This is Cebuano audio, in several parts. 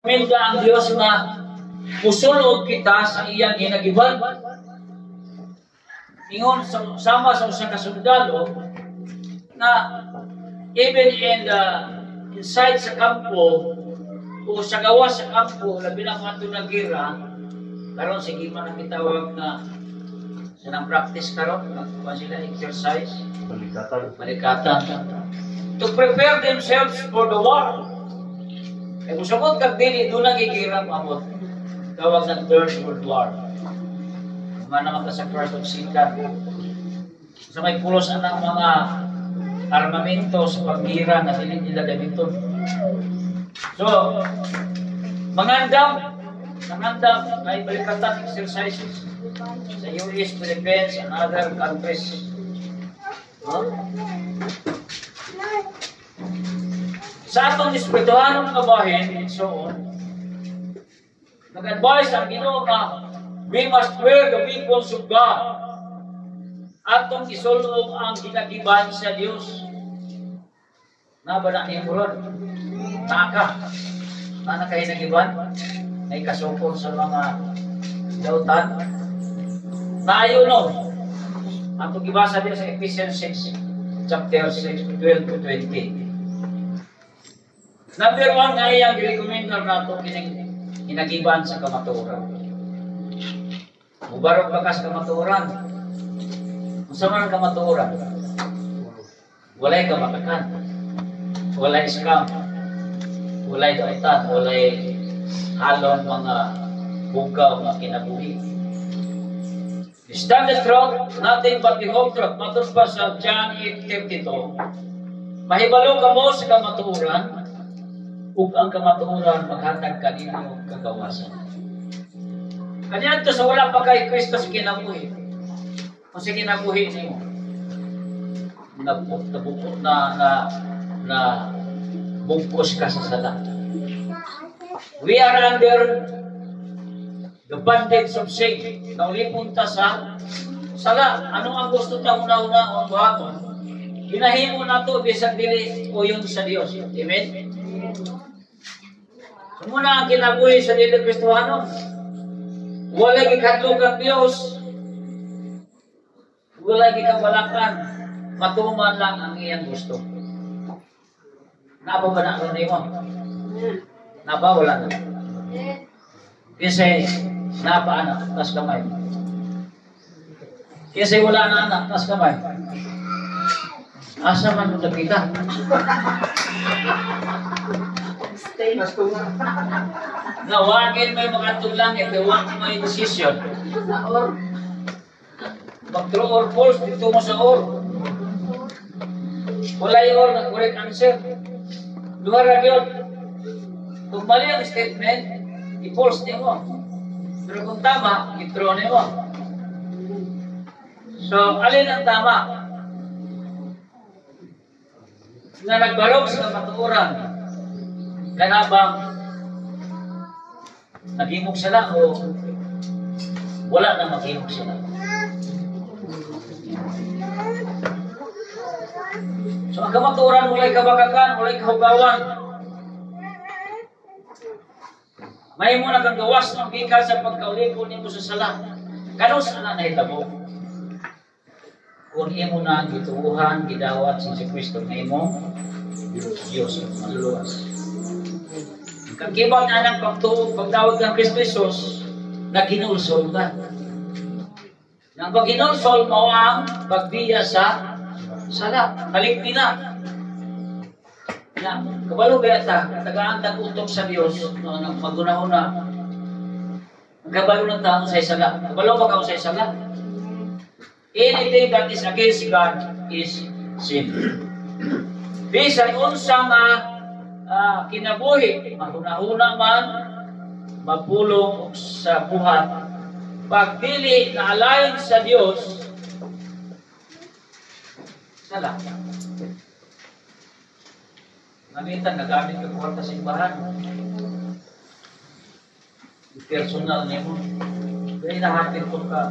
Minda ang Dios nga musulod kita sa iyang hinagiban. Ingon sama sa usa ka sundalo na even in the inside sa kampo o sa gawas sa kampo, labi na kung ato na gira, karon sige man ang gitawag na sa nang practice karon, magkuhan sila exercise, Balikatan. Balikatan, to prepare themselves for the war. Kaya kung sumod kag dili, doon nagigira amot. Tawag ng Third World War. Mga naman ka sa first of second. Sa may pulos ang mga armamento sa paggira na dili nila gamiton. So, mangandam ay balikatan exercises sa US, Philippines, and other countries. No? Sa atong espirituhanong kabahin, and so on, nag-advise ang Ginoo nga we must wear the weapons of God. Atong isulong ang ginagiban sa Dios. Naba na nimo ron? Naa ka. Naa na kayo nagiban? May kasukol sa mga dautan? Naayo no? Atong gibasa din sa Ephesians 6, chapter 6, 12 to 20. Number 1 nga iyang girekomendar nato kining hinagiban sa kamatuoran. Mubarog pa ka sa kamatuoran. Unsa man ang kamatuoran? Walay kamatakan. Walay scam. Walay dautan. Walay halon mga bugaw nga kinabuhi. Stand the truth, nothing but the whole truth. Matod pa sa John 8:32. Mahibalo kamo sa kamatuoran, ug ang kamatuoran maghatag kaninyo kagawasan. Kaniadto sa wala pa kay Kristo sa kinabuhi. Kung sa kinabuhi nimo, nabukot na na na bugkos ka sa sala. We are under the bondage of sin. Naulipon ta sa sala. Ano ang gusto ta una-una ang buhaton? Ginahimo nato bisag dili uyon sa Dios. Amen? So muna ang kinabuhi sa dili Kristohano. Wala gikadlok ang Dios. Wala gikabalakan. Matuman lang ang iyang gusto. Napa ba na ron nimo? Napa wala na? Kasi napa anak, tas kamay. Kasi wala na anak, tas kamay. Asa man mo nakita? Nga wagin may makatog langit, kay wa may decision. Mag true or false, dito mo sa or. Walay or na correct answer. Duha ra gyud. Kung mali ang statement, i-false nimo. Pero kung tama, i-true nimo. So, alin ang tama? Nga nagbarog sa kamatuoran, kanabang naghimog sila o wala na maghimog sila? So, ang kamatuoran, walay kabakakan, walay kahugawan. May mo na kang gawas ng gikan sa pagkaulipon nimo sa sala. Kanus na nahitabo? Kung imo na ang gituohan, gidawat si Kristo nga imo Diyos manluluwas. Kakibat na ng pagtuo, pagdawat ng Kristo Jesus, naginulsol ka. Nang pagginulsol mao ang pagbiya sa sala. Kaligti na. Na, kabalo ba ta, tagaan tag utok sa Dios, no, nang magunahuna. Kabalo ng tao sa sala. Kabalo ba ka sa sala? Anything that is against God is sin. Bisan unsa nga kinabuhi, mahunahuna man, mapulong sa buhat, pag dili na align sa Dios, sala. Gamitan, nagamit ka kwarta sa simbahan. Personal nimo. Kaya nahatid ko ka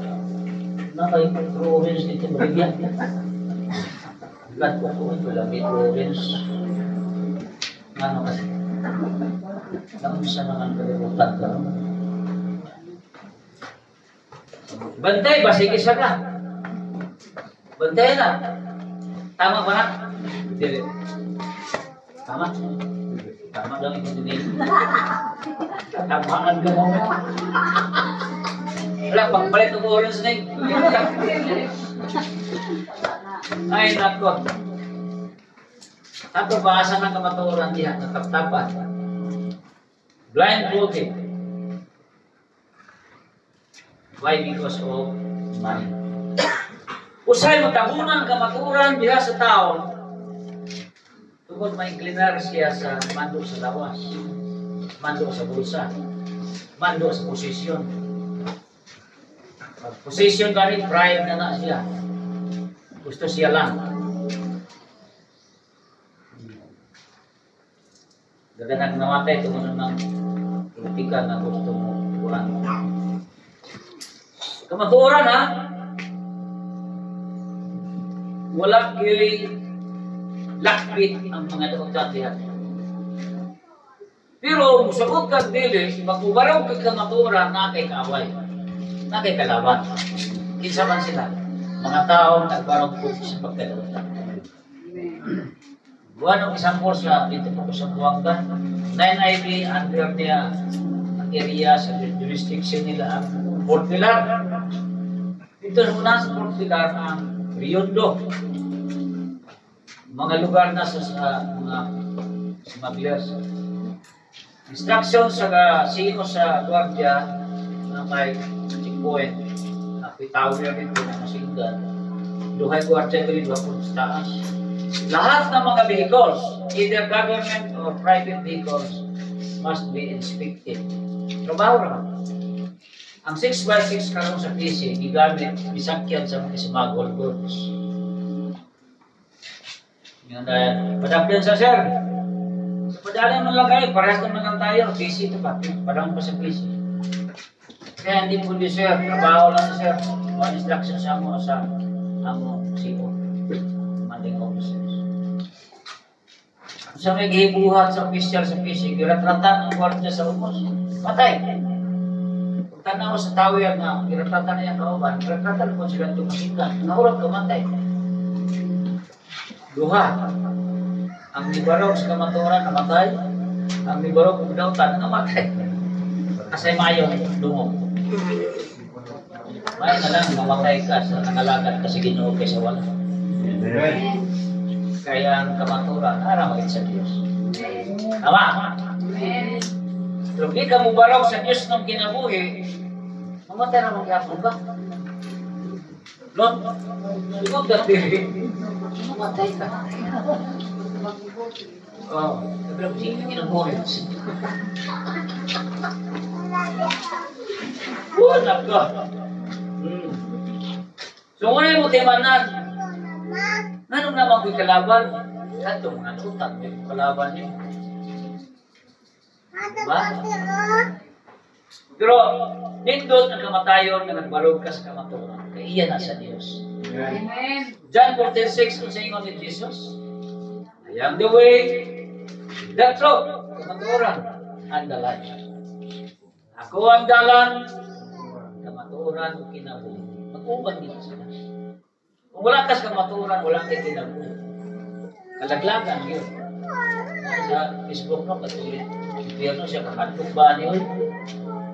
na may drawings dito bigyan. Glad ko ko, wala may drawings. Ano kasi? Naunsa naman kalibutan karon? Bantay ba? Sige siya ka. Bantay na. Tama ba na? Dili. Tama? Tama lang ito din. Tamaan ka mo. Wala, pagpalit ng orange na yun. Ay, nako. Ato baasa ng kamatuoran diha, nataptapan. Blindfolded. Why? Because of money. Usay matabunan ang kamatuoran diha sa tao, tungod mainklinar siya sa mando sa lawas, mando sa bulsa, mando sa posisyon. Pag posisyon gani, pride na na siya. Gusto siya lang. Daganag namatay tungod ng politika na gusto mo kuhan. Kamatuoran ha, wala kyo'y lakbit ang mga dautan diha. Pero musagot kag dili, magubaraw kag kamatuoran na kay kaaway, na kay kalaban. Kinsa man sila? Mga tao nagbarog po sa pagkadautan. Buwan ng isang sa dito po sa Buwangga, 9IV under niya ang area sa jurisdiction nila ang Fort Pilar. Dito sa unahan sa Fort Pilar ang Riondo. Mga lugar na sa mga smugglers. Instruction sa CEO sa Guardia na may checkpoint, ako'y tower dito na masindan. Duhay guardia dito duha sa taas. Lahat ng mga vehicles, either government or private vehicles, must be inspected. Trabaho naman. Ang 6x6 karon sa PC, gigamit, bisakyan sa mga smuggled goods. Yun na, padapyan sa sir. Sa padala man lang kayo, parehas naman lang tayo. PC ito pa, padang pa sa PC. Kaya hindi po di sir, trabaho lang sir. One instruction sa amo CO, commanding officers. Sa may gihibuhat sa official sa PC, giratratan ang gwardiya sa umos. Patay. Kung tanaw sa tower nga, giratratan na yung kauban, giratratan po sila tumasingan. Nahurot kamatay. Duha. Ang mibarog sa kamatuoran namatay. Ang mibarog og dautan namatay. Kasi mayo dungog. May na lang mamatay ka sa nakalagad ka sa Ginoo kaysa wala. Amen. Kaya ang kamatuoran, ara magit sa Dios. Tama? Pero di ka mubarog sa Dios ng kinabuhi, mamatay na magyapon ka. No? Sugod ka diri. Mamatay ka. Oh, pero sige kinabuhi. Wala ka. So, muna mo timanan. Anong naman ko'y kalaban? Kato, mga utang, may kalaban niyo. Diba? Pero, nindot ang kamatayon na nagbarog ka sa kamatuoran. Kaya iya na sa Diyos. Amen. John 14:6, kung sa ingon ni Jesus, "I am the way, the truth," kamatuoran, "and the life." Ako ang dalan, kamatuoran o kinabuhi. Mag-uban dito sila. Kung wala ka sa kamatuoran, wala kay kinabuhi. Kalaglagan yun. Sa Facebook no, katulit. Impyerno siya, kahadlok ba niyo?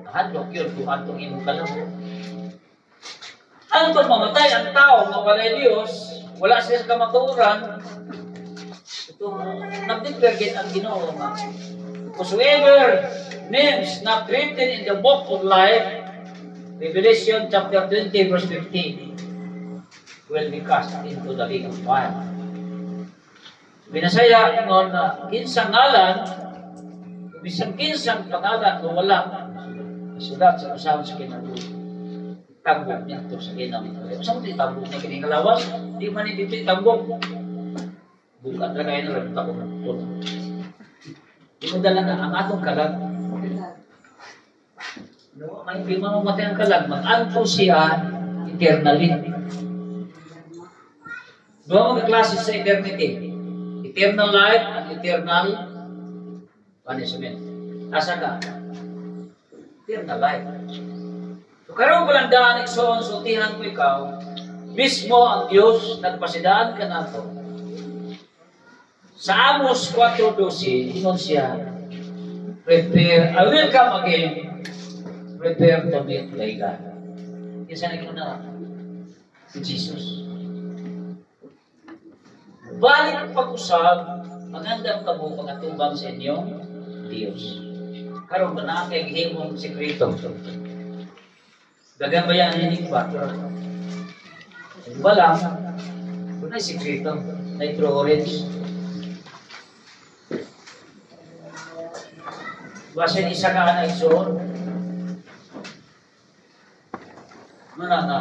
Kahadlok yun, kung atong imong kalam. Ang mamatay ang tao nga walay Diyos, wala siya sa kamatuoran, ito, nag-declare gid ang Ginoo nga, "Whosoever names not written in the book of life," Revelation chapter 20 verse 15, "will be cast into the lake of fire." Binasaya ingon na kinsang ngalan, bisan kinsang pangalan o wala sulat sa usahan sa kinabuhi. Tambok niya ito sa kinabuhi. Saan mo itambok niya kining lawas? Di man ni dito itambok. Bukan ra kayo na lang ko ng puno. Di mo dala na ang atong kalag. No, may di mamamatay ang kalag, mag-anto siya eternally. Duha mga klase sa eternity. Eternal life and eternal punishment. Asa ka? Eternal life. So karon pa lang daan, igsoon, sultihan ko ikaw, mismo ang Diyos nagpasidaan ka nato. Sa Amos 4:12, ingon siya, "Prepare, I will come again, prepare to meet thy God." Kinsa na na? Si Jesus. Balik ang pag-usab, magandang kamo pag-atubang sa inyong Diyos. Karon ba na kay gihimong sekreto? Dagan ba yan hinig ba? Wala. Kung na sekreto, nitro orange. Basin isa ka na igsoon. Ano na nga?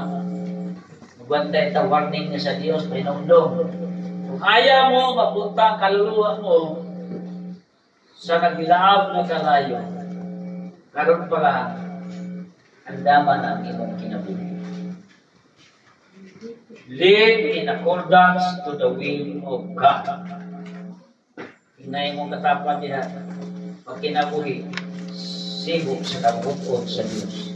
Magbantay ta warning niya sa Diyos, pahinumdum. Kung ayaw mo, mapunta ang kaluluwa mo sa naglaab na kalayo, karon pala, andaman ang imong kinabuhi. Live in accordance to the will of God. Hinay mong katapat diha, pag kinabuhi, sigo sa kabuot sa Diyos.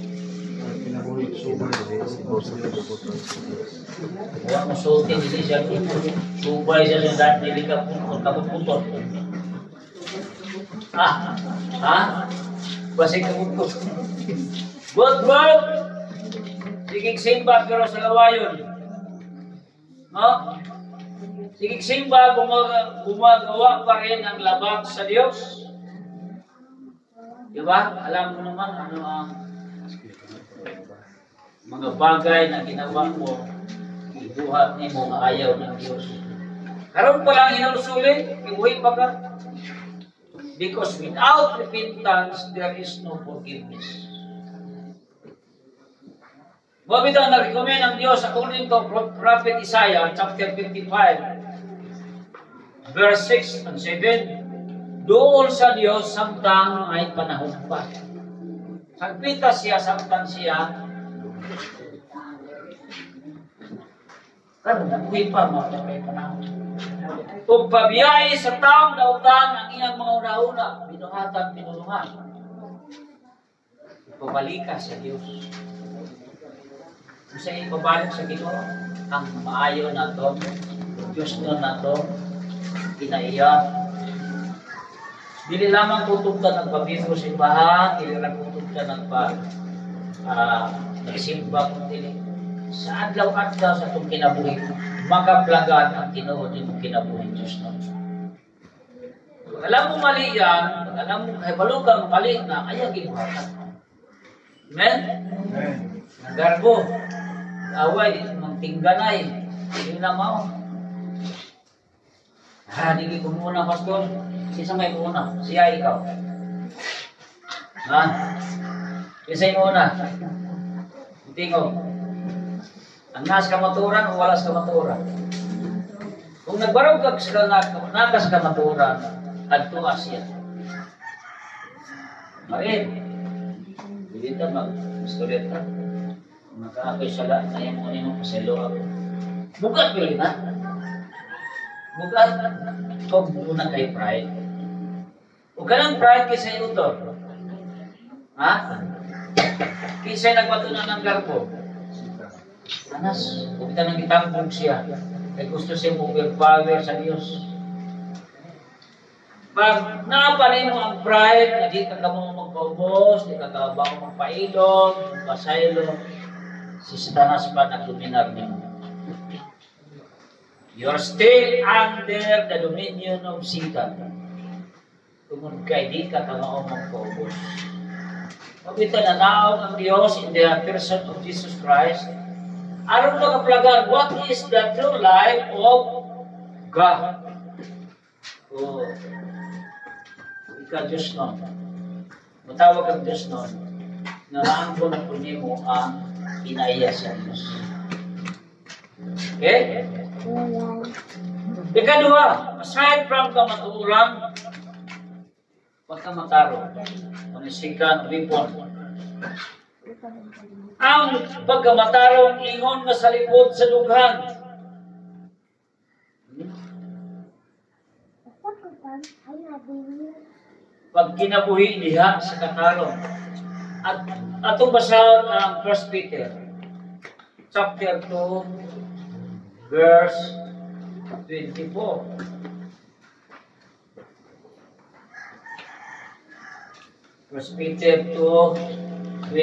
Huwag mo sulti, dili siya subay siya sa dati, dili ka kabut-putot. Ah, ha? Basig kabut-putod. Good work! Sigig simba pero sa lawayon. No? Sigig simba, gumagawa pa rin ang labag sa Diyos. Diba? Alam mo naman ano ang mga bagay na ginawa mo, ibuhat ni mo nga ayaw ng Diyos. Karon pa lang hinulsuli, ibuhi pa ka. Because without repentance, there is no forgiveness. Mabitaw na-recommend ang Diyos according to Prophet Isaiah chapter 55, verse 6 and 7. Dool sa Diyos samtang ay panahon pa. Sagpita siya, samtang siya. Karon nabuhi pa, mga panahon. Kung pabiyay sa taong dautan ang iyang mga una-una, binuhatan, pinulungan. Ipabalika sa Diyos. Kung sa ipabalik sa Ginoo, ang maayo na to, Diyos na nato, kinaiya. Dili lamang tutog ka nagpabiro sa simbahan, dili lang tutog ka nagsimba kung dili. Sa adlaw-adlaw sa itong kinabuhi, makaplagan ang Ginoo nimong kinabuhi, Diyos no. Pag alam mo mali yan, pag alam mo kahibalo ka mali na, ayaw gibuhatan. Amen? Amen. Naggarbo, away, mangtingganay, hindi na mao. Ah, dili ko muna, pastor. Sisa may muna, siya ikaw. Ha? Sisa yung muna. Tingog. Ang nas kamaturan o wala sa kamaturan? Kung nagbarog ka sa nakas kamaturan, adto siya. Marin, hindi ta mag-istorya ta. Nakaakay sala, na yung muna yung paselo ako. Bugat yun na. Bugat, kung muna kay pride. O kanang pride kaysa utor. Ha? Kaysa nagpatunan ng garbo. Anas, huwag ka nang gitambong siya. Kaya gusto siya overpower sa Diyos. Pag naapalin mo ang pride, na di ka kamo magpaubos, di ka kamo magpailog, magpasaylo, si Satanas pa nagdominar niyo. You're still under the dominion of Satan. Tungod kay di ka kamo magpaubos. Pag ito nanaog ang Diyos in the person of Jesus Christ, aron makaplagan, what is the true life of God? Oh, ikaw Diyos nun. Matawag ang Diyos nun, na naangkon na po nimo ang inaiya sa Diyos. Okay? Ikaduha, aside from kamatuoran, pagkamataro, panisikan, weapon. Ang pagkamatarong ingon nga sa likod sa dughan. Pagkinabuhi diha sa katarong. At atong basahon ang 1 Peter chapter 2 verse 24. 1 Peter 2:24.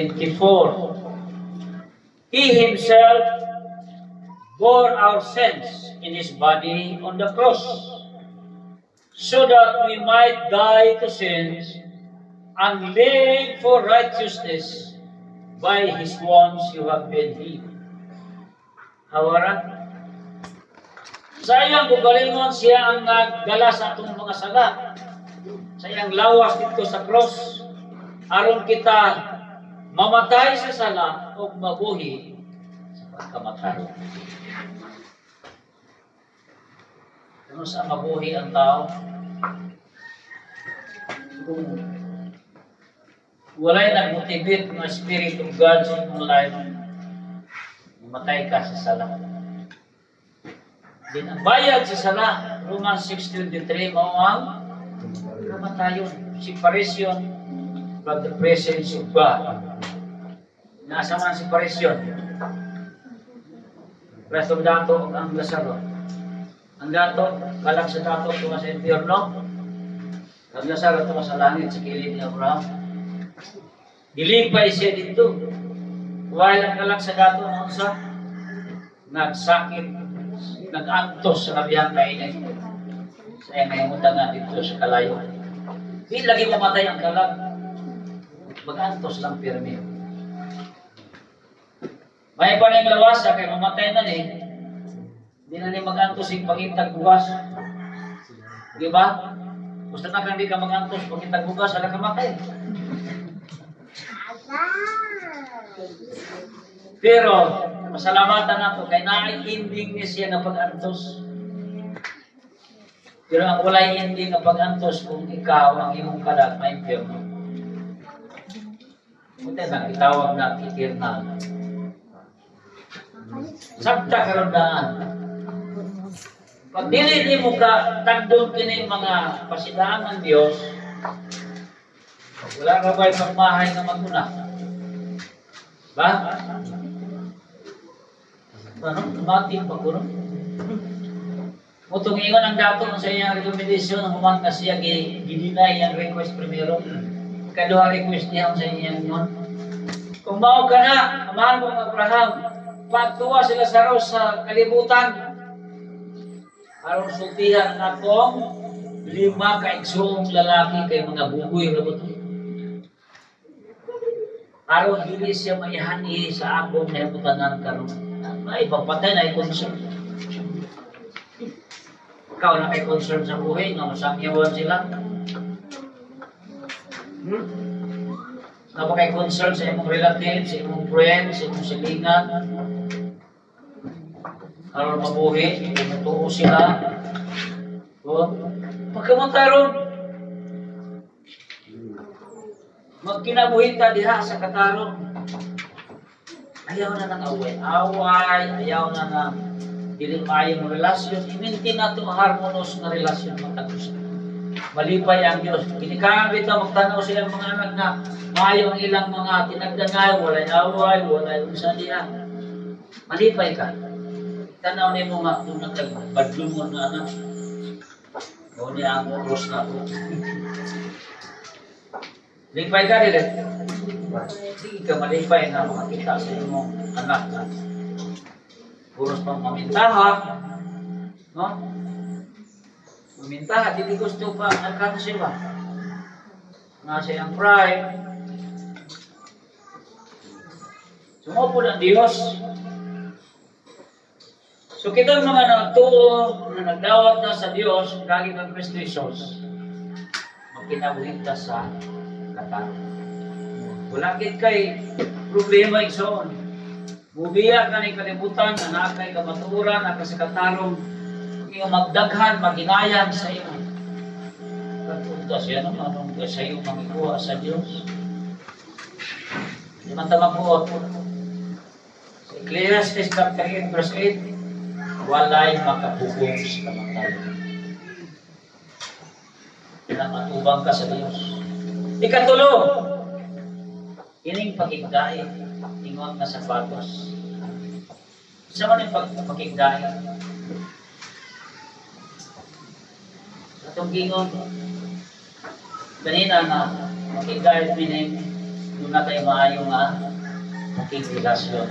He himself bore our sins in his body on the cross, so that we might die to sins and live for righteousness. By his wounds you have been healed. Hawara? Sa iyang kaugalingon, siya ang nagdala sa atong mga sala. Sa iyang lawas didto sa cross, aron kita mamatay sa sala o mabuhi sa pagkamatay. Ano sa mabuhi ang tao? Kung walay nagmotivate ng Spirit of God sa imong life, mamatay ka sa sala. Din ang bayad sa sala, Romans 6:23, mao ang kamatayon, separation from the presence of God. Nasa man separation? Presto dato ang Lazaro. Ang dato, kalag sa dato tunga sa impyerno. Ang Lazaro tunga sa langit sa kilid ni Abraham. Gilipay siya dito. While ang kalag sa dato unsa nagsakit, nag-antos sa kabiyang kainit. Sa iyang nga dito sa kalayo. Di lagi mamatay ang kalag. Mag-antos lang pirmi. May pa ning lawasa kay mamatay na ni. Di na ni mag-antos sing pangitag bugas. Di ba? Basta na kang di ka mag-antos pangitag bugas, ala ka matay. Pero masalamatan nato kay naay ending ni siya nga pag-antos. Pero ang walay ending nga pag-antos kung ikaw ang imong kalag maimpyerno. Buti nang itawag na eternal. Sabta karon daan. Pag dili nimo ka tagdon kini mga pasidaan ng Dios, wala ka ba'y pagmahay nga maguna? Ba? Ano? Tumati pa ko, no? Mutong ingon ang dato sa iyang recommendation, human nga siya gidinay ang request primero. Kaduha request niya sa iyang yun. Kung mao ka na, amahan mong Abraham, pagtuwa sila sa sa kalibutan, aron sultihan ang akong 5 ka igsoong lalaki kay mga bugoy ra ba to? Aron dili siya maihani sa akong nahimutanan karon. Ay, pagpatay na i-concern. Ikaw na kay concern sa buhay nga masangyawan sila. Na ba kay concern sa imong relative, sa imong friend, sa imong silingan? Aron mabuhi, tumutuo sila. O, pagkamuntaron, magkinabuhi ta diha sa katarong. Ayaw na ng away-away, ayaw na ng dili maayong relasyon. I-maintain na ito harmonious na relasyon matag usa. Malipay ang Diyos. Kinikahan bitaw magtanaw silang mga anak na maayo ang ilang mga tinagdanay, walay away, walay unsa diha. Malipay ka. Tanaw nimo nga kung nagkabadlungon na anak. Mao niya ang cross na to. Lipay ka dili. Sige ka malipay na makakita sa imong anak na puros pang mamintaha, no? Mamintaha, dili gusto pa alkansi ba? Nasa iyang pride. Sumupo ang Diyos. So kitang mga nagtuo na nagdawat na sa Diyos, lagi ng Kristo Jesus, magkinabuhi ta sa katarong. Wala kit kay problema igsoon. Mubiya ka ni kalibutan, anak kay kamatuoran, anak sa katarong, iyong magdaghan, maghinayan sa imo. Katunta siya naman, anong sa iyo mangikuha sa Diyos. Di man ta mabuot. Sa Ecclesiastes chapter 8 verse 8, walay makapugong sa kamatayon. Kailangan matubang ka sa Diyos. Ikatulo, ining pakigdait, ingon nga sapatos. Sa man yung pakigdait? Atong gingon, kanina na makigdait meaning doon na kayo maayo nga makigrelasyon.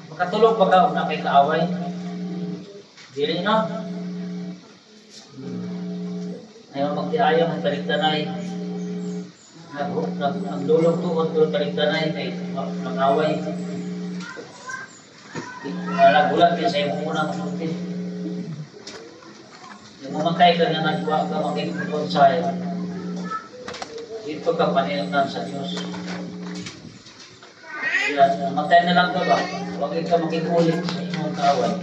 Makatulog pa ka na kay kaaway? Dili, no? Ayaw magdiayaw ang taliktanay. Naglulog tuon pero taliktanay kay mag-away. Nagulat kayo sa imong unang masulti. Yung mamatay ka nga nagwa ka makikonsay, dito ka paniltan sa Diyos. Kaya namatay na lang ka ba? Huwag ka makikulit sa imong kaaway.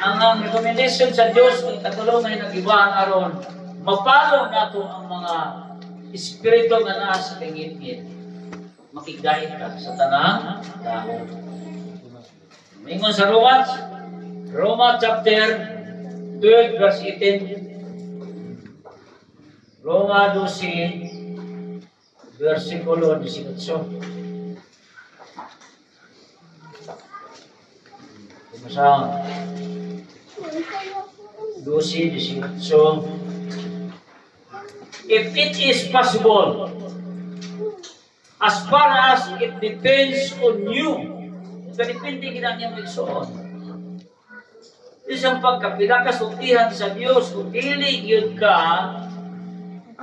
Ang recommendation sa Diyos ang katulungan ay nag-ibaan aron mapalo nato ang mga espiritu nga naa sa kangitngit. Makigdait ka sa tanang tao. Mingon sa Romans, Roma chapter 12 verse 18. Roma 12 versikulo 18. Kumasang 12, 18. If it is possible, as far as it depends on you, kadepende gina niya magsuon. Isang pagkapilakasultihan sa Dios, kung dili gyud ka,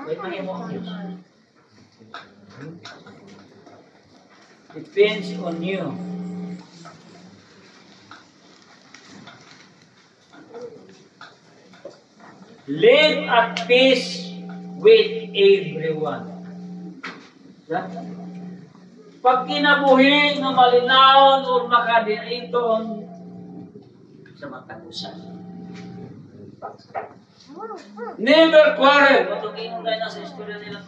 may mahimo ang Dios. Depends on you. Live at peace with everyone. Pag kinabuhi nga malinawon o makadiriton sa matagusan. Never quarrel. Ito kayo tayo na sa istorya nila.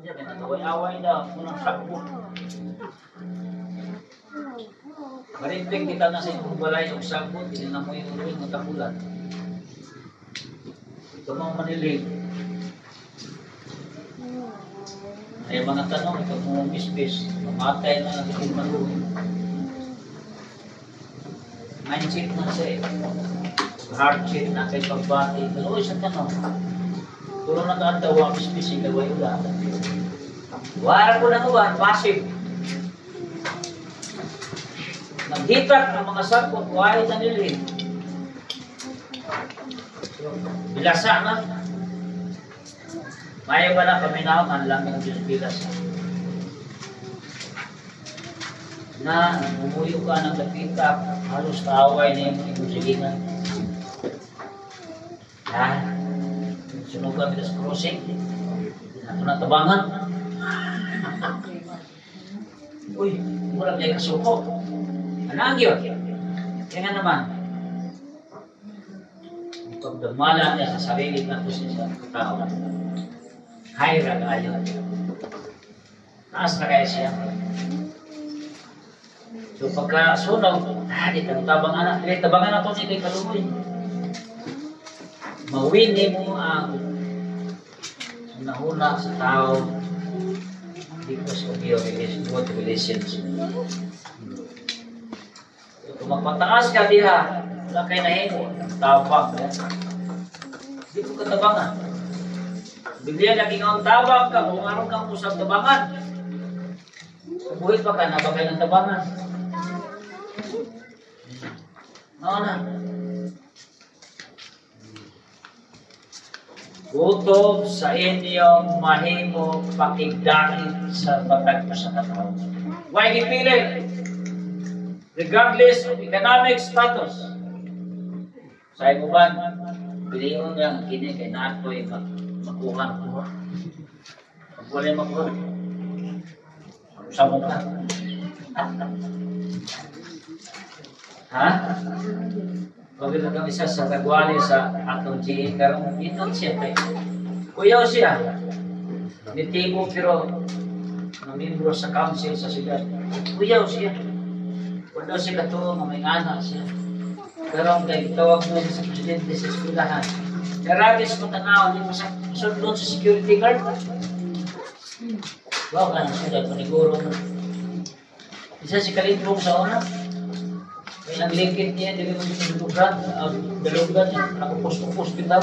Nag-away-away na. Unang sakbo. Marimping kita na sa imong balay og sakbo. Hindi na mo yung uling matakulan. Ito mga manilig. Ay mga tanong, ito mong bisbis, mamatay na ang iting maluhin. Mindset na siya eh. Heart check na kay pagbati. Pero sa tanong, tulong na kaandawa, bisbis, ikaway ula. Wala ko na uwan, passive. Naghitak ang mga sakot, wala na nilin. Bilasa na. Maya ba na kami na lang ng Diyos bilasa? Na bumuyo ka ng lapitak, halos kaaway na yung igusigingan. Ha? Sunog ka sa crossing, ako na tabangan. Uy, murag niya kasuko. Ano ang yun? Kaya nga naman, pagdamala niya sa sarili na po siya sa tao. Hayra kayo. Taas na kaya siya. So pagka sunog, di tabang anak, di tabangan na ito ni kay kaluoy. Mawini mo ang unahuna sa tao because of your good relationship. So, kung magpataas ka diha, wala kayo nahimo, tabang. Di ko katabangan. Biblia naging ang tabang ka, kung aron kang usap tabangan. Buhit pa ka, nabagay ng tabangan. No na. Gutom sa inyong mahimo pakigdait sa batag sa katao. Why gipili? Regardless of economic status. Sa ibuban, piliyon lang kini kay naakoy makuha. Pag wala makuha, sa mukha. Ha? Pag kang isa sa Tagwali sa atong GA karong inon siya kay kuyaw siya. Nitibo pero na membro sa council sa siyudad. Kuyaw siya. Wala siya katuo nga may anak siya. Pero kay tawag mo sa presidente sa eskwelahan. Karagis mo tanaw, di mo sa sundon sa security guard. Wow, ka ng siyudad, paniguro mo. Isa si Kalindrong sa una. May ang lingkit niya, dili mo sa dulugan, ang dalugan niya, nakupos-upos bitaw.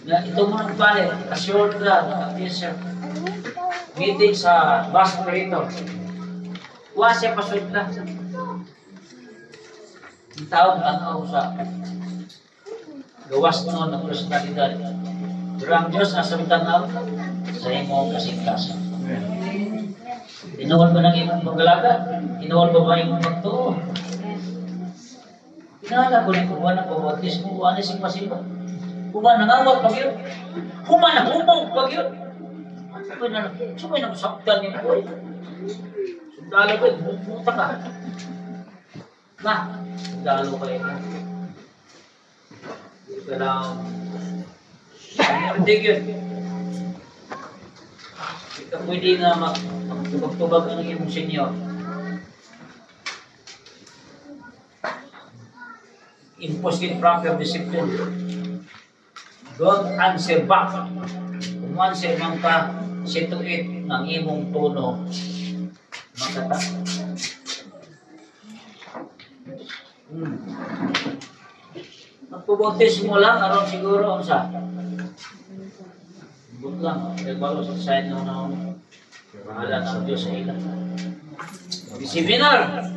Na ito mo nang palit, assured na, naka-t-shirt. Meeting sa bus operator. Wa siya pasudla. Ang tawag ang sa gawas noon ng personalidad. Pero ang Diyos nasa tanaw sa imong kasing-kasing. Tinuod ba ng imong pagalaga? Tinuod ba ba imong pagtuo? Pinala ko ni kuha ng pabautismo, wala sing pasiba. Human nangawat pag yun. Human nahumog pag yun. Sumay na, sumay na masaktan ni ko. Sundalo ko, bumuta ka. Na, sundalo kayo na. Hindi ka lang, hindi yun. Hindi ka pwede nga magtubag-tubag ang iyong senyor. Impose in proper discipline. Don't answer back. Kung answer man ka, situate ng imong tono makata. Magpabautismo lang, aron siguro ang sa. But lang, kaya balo sa sign na una. Bahala ng Diyos sa ila. Seminar.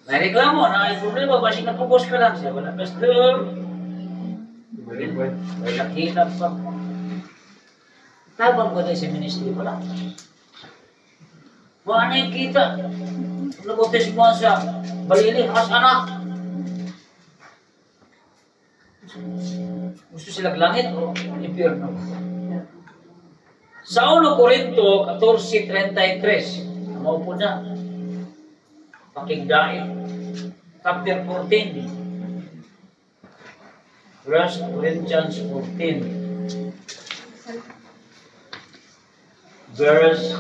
May reklamo, na may problema, basig napugos ka lang siya. Wala, pastor. May nakita pa. Tabang ko sa ministry, wala. Wala na yung kita. Nabutis mo siya. Balili, has anak. Gusto sila langit o impyerno. Sa 1 Corinto 14:33, maupo na. Pakigdait. Chapter 14. 1 Corinthians 14. Verse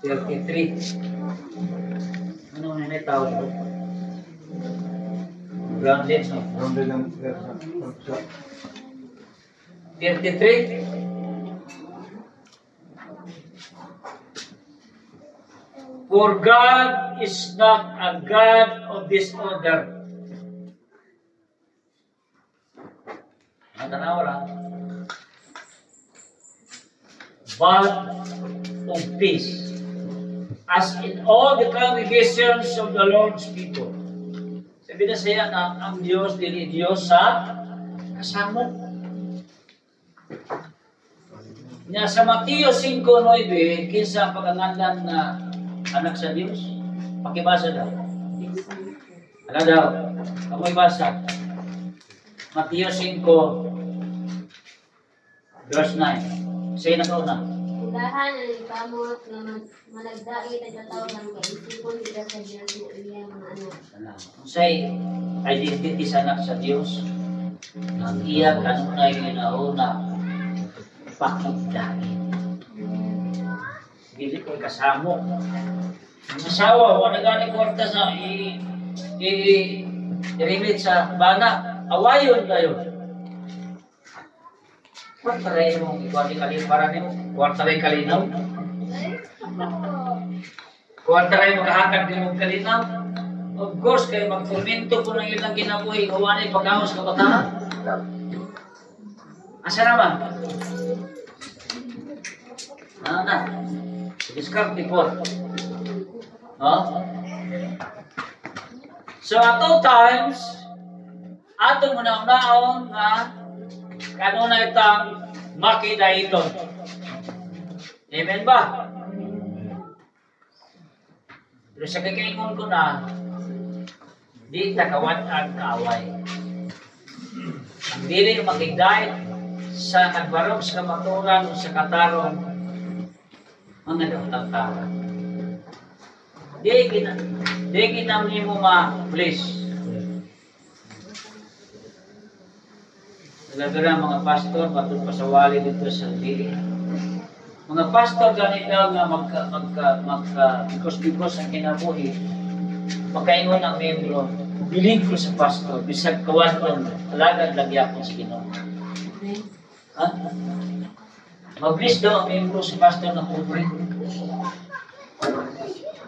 33. Ano na yung tawag ko? Grounded, no? Grounded ang 33. For God is not a God of disorder. Matanaw lang. But of peace, as in all the congregations of the Lord's people. Sabi na siya na ang Diyos, dili Diyos sa kasamo. Nya sa Mateo 5:9, kinsa ang pagangandan na anak sa Diyos? Pakibasa daw. Ano daw? Kamoy basa. Mateo 5, verse 9. Say na kauna. Ugahan ang ikamot nga managdait ang katawhan kay isipon sila sa Diyos nga iyang mga anak. Unsay identity sa anak sa Diyos? Ang iya kanunay ginauna pakigdait. Dili ko kasamo. Ang asawa, wala gani kwarta sa i-remit sa bana. Awayon kayo. Kwarta rin mong ikuha ni para nimo. Kwarta rin kalinaw. Kwarta rin makahatag din mong kalinaw. Of course, kayo magtormento po ng ilang kinabuhi. Huwanay pagkaos kabataan. Asa naman? Ano na? Discard before. No? So at all times, atong una-unaon nga kanunay tang makidaiton. Amen ba? Pero sa kakaingon ko na, di takawat-an kaaway. Ang dili makigdait sa nagbarog sa kamaturan o sa katarong mga daotang tao. Di kita nimo ma-please. Talaga mga pastor, matod pa sa wali dito sa dili. Mga pastor ganit daw nga magka because ang kinabuhi, makaingon ang membro, bilib ko sa pastor, bisag kawaton, alagad lagi akong sa Ginoo. Ha? Mag-bless daw ang membro si pastor ng pobre.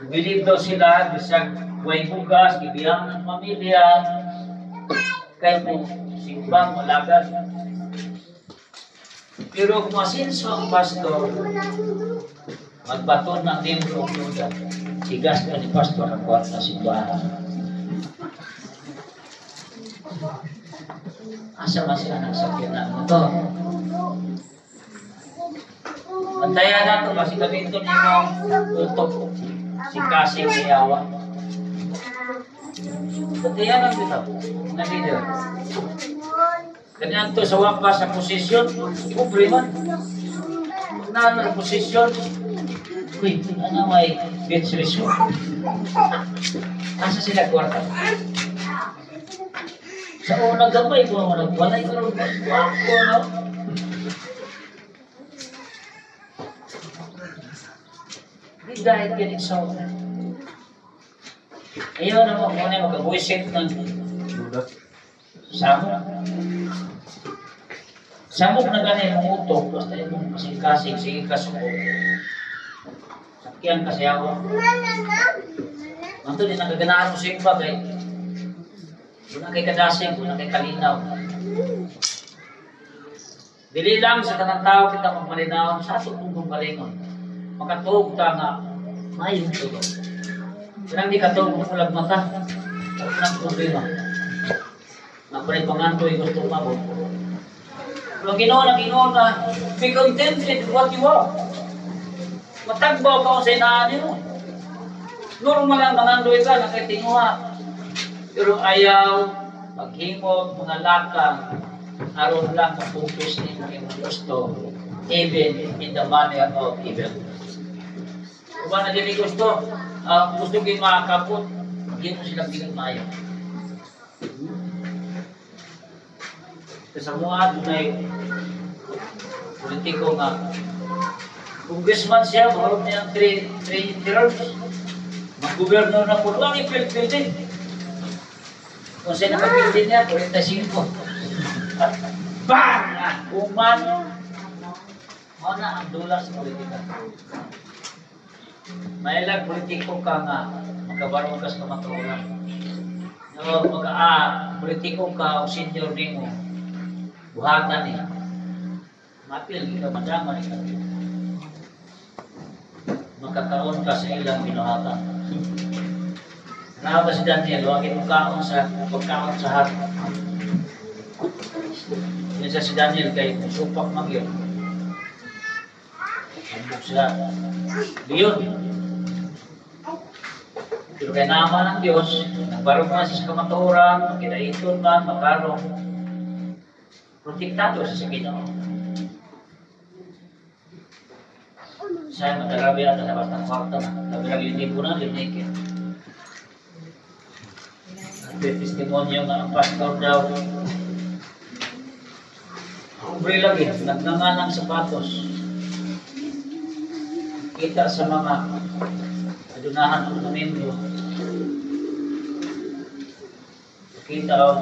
Believe daw sila, bisag way bugas, gibiyang ng pamilya, kay mo simbang, malagas. Pero kung asinso ang pastor, magbaton ng membro ang duda. Sigas na ni pastor ang kwarta simbahan. Asa man sila nagsakyan na motor? Bantayan na ito kasi gamitin ninyo utok si kasing iyawa. Bantayan na ito, mga leader. Ganyan to sa wakas sa posisyon, pobre man. Pag na posisyon, uy, ano may beach resort? Asa sila kwarta? Sa unang gabay ko, nagwalay ko rin, wako, no? Hindi dahil kinigsaw. Ayaw na mo, muna magkabuisit ng samok. Samok na gano'n yung utok, basta yung kasing-kasing, sige kasuko. Sakyan kasi ako. Manto din ang kaganaan mo sa iba kay wala kay kadasing, wala kay kalinaw. Dili lang sa tanang tao kita magmalinaw, sa ato kong galingon. Makatuog ta nga, mayong tulog. Kanang di katuog mo ulag mata, wala nang problema. Nakunay pangantoy gusto mabot. Pero ang Ginoo na, be contented with what you are. Matagbaw ka sa inaan mo. Normal lang mangandoy ka, nakaitinguha. Pero ayaw, maghimog, mga lakang, aron lang mapukus ninyo yung gusto, even in the manner of evil. Kung ba na dili gusto, gusto kayo makakapot, hindi mo silang pinagmayo. Sa mga dunay politiko nga, congressman siya, mahurot niya ang 3 terms, mag-gobyerno na po, ang ipil-pil. Kung siya nakapildi niya, 45. Bang! Uman! Mana ang dula sa politika. Mailag politiko ka nga, magkabarong ka sa kamatuoran. No, politiko ka o senior nimo, buhatan niya. Mapil ka, madama ka. Makakaon ka sa ilang binuhatan. Nawa si Daniel, huwag itong kaon sa pagkaon sa hari. Yun sa si Daniel kay supak magyod. Ambok sila. Leon. Pero kay naman ang Diyos, nagbarong man siya sa kamatuoran, magkidaiton man, makarong. Protektado siya sa Ginoo. Saya magkarabi at nabas ng kwarta na. Labi linibo na, linikit. Testimonyo nga ang pastor daw. Pobre lagi, nagnanga ng sapatos. Kita sa mga adunahan ng domingo. Kita o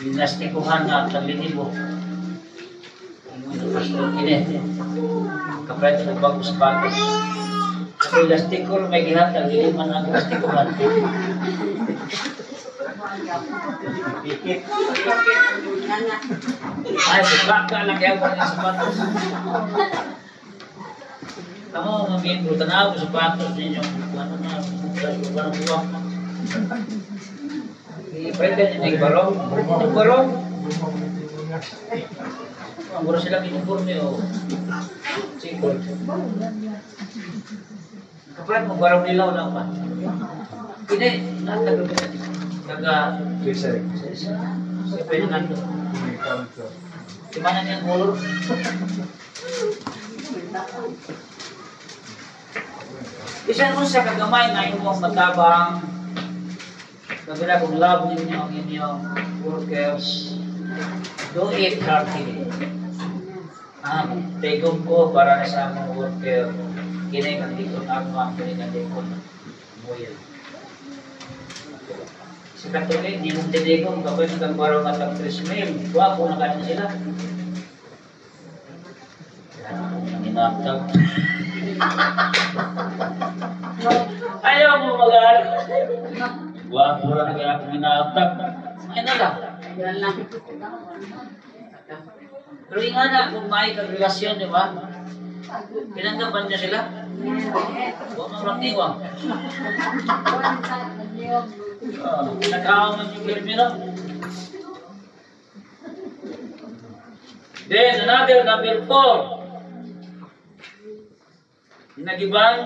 linastikuhan na taglinibo. Ang pastor kini. Kapit ng bagong sapatos. Ang elastiko may gihatag, dili man ang elastikuhan. Ay, baka lang kaya ko ng sapatos. Tama mga membro, tanaw ko sapatos ninyo. Ano na, ano buwak. I-pretend nyo yung barong. Pretend yung barong. Ang mura silang uniforme o sikol. Kapag mo barong nilaw lang pa. Hindi, natagod na. Taga sa Fernando. Di mana niyang color? Bisan mo sa kagamay na imong matabang, kabila kung love ninyo ang inyong workers, do it heartily. Ang tigom ko para sa among worker, kini kang dikon agma, kini kang dikon muyel. Sa Katolik, di mong tinigong, kapoy nagkagbaraw nga tag 3 mil, wako na kanin sila. Ginatag. Ayaw mo mag Gwapo ra na akong ginatag. Ay na lang. Pero nga na, kung may kag relasyon, di ba? Pinanggapan niya sila. Huwag mong ratiwang. Nagkaaman yung pirmi, no? Then, another, number 4. Hinagiban,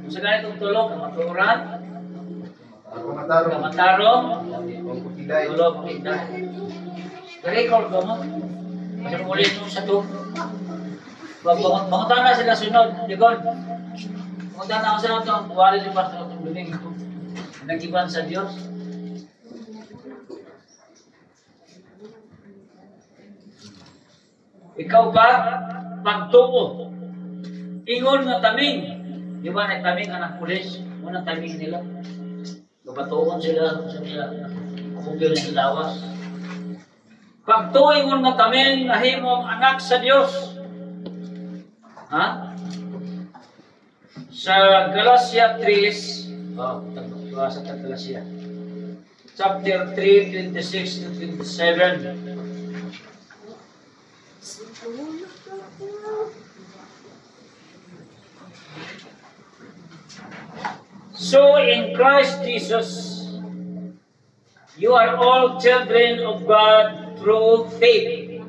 kung sa ganitong tulo, kamatuoran, Kamatarong. Kamatarong, Pagpakigay. Tulo, pakigay. Record ba mo? Kasi ulit mo sa to. Pag na sila sunod, likod. Pangutan na ako sa ito, buwali ni Pastor itong Domingo. Nagiban sa Diyos. Ikaw ba, pagtuo. Ingon nga taming. Di ba, nagtaming anak pulis? Unang taming nila. Gabatuon sila sa nila. Kumpir sa lawas. Pagtuo ingon nga taming, nahimong anak sa Diyos. Ha? Sa Galatia 3, oh, sa Galatia. Chapter 3, 26 to 27. So in Christ Jesus, you are all children of God through faith.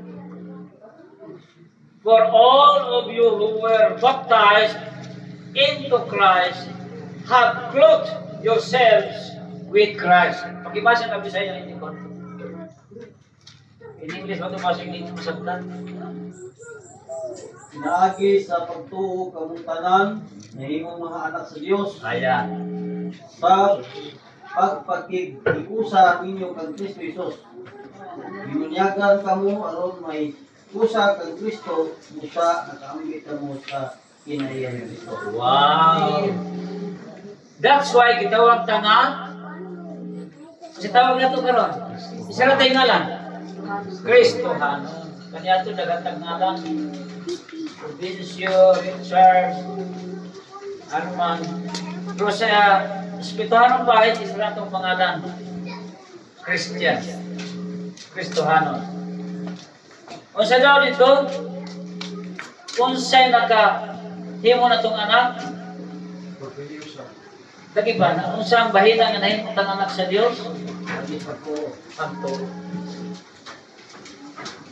For all of you who were baptized into Christ have clothed yourselves with Christ. Pakibasa na Bisaya hindi ko. In English, ba ito masig dito masabtan? Pinaagi sa pagtuo kamong tanan, nahimong mga anak sa Dios. Ayan. Sa pagpakig-ikusa ninyo kang Kristo Jesus. Binunyagan kamo aron may kusa kang Kristo, busa nakaambit kamo sa kinaiya ni Kristo. Wow! That's why gitawag ta nga kasi tawag na ito karon. Isa ra tay ngalan. Kristohanon. Kanya ito dagatag ngalan. Provincio, Richard, Arman. Pero sa espirituhanong bahay, isa ra itong pangalan. Christian. Kristohanon. O sa daw dito, unsay naka himo na tong anak, lagi ba, na unsang bahina nga nahimo tang anak sa Dios? Pagtuo.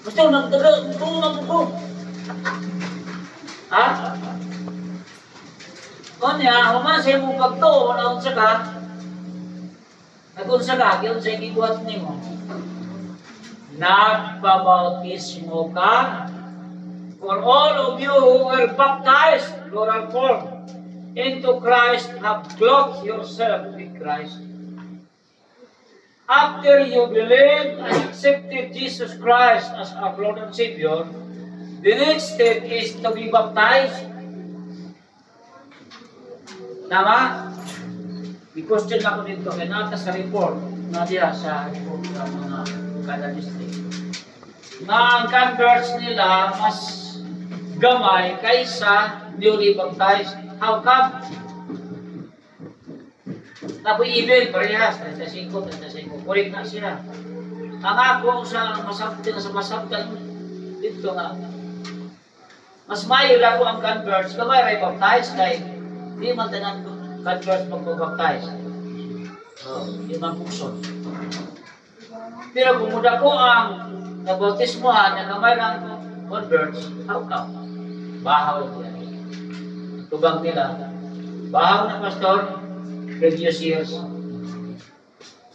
Gusto nagtaga, tuo na ko. Ha? Konya, human sa imong pagtuo na unsa ka? Nagunsa ka, giunsa gibuhat nimo? Nagpabautismo ka. For all of you who were baptized, plural form, into Christ have clothed yourself with Christ. After you believed and accepted Jesus Christ as our Lord and Savior, the next step is to be baptized. Tama? I-question ako dito, kaya nata sa report, na diya sa report ng mga kada district, na ang converts nila mas gamay kaysa newly baptized. How come? Tapos even, parehas, 35, 35. Correct na sila. Ang ako sa masabtan, sa masabtan dito nga, mas mayo lang ang converts, gamay ray baptized, kay di man tanan converts magpabaptize. Oh, di man pukson. Pero kung muda ko ang nabautismohan, na gamay lang converts, how come? Bahaw nila. Tubang nila. Bahaw na pastor, previous years.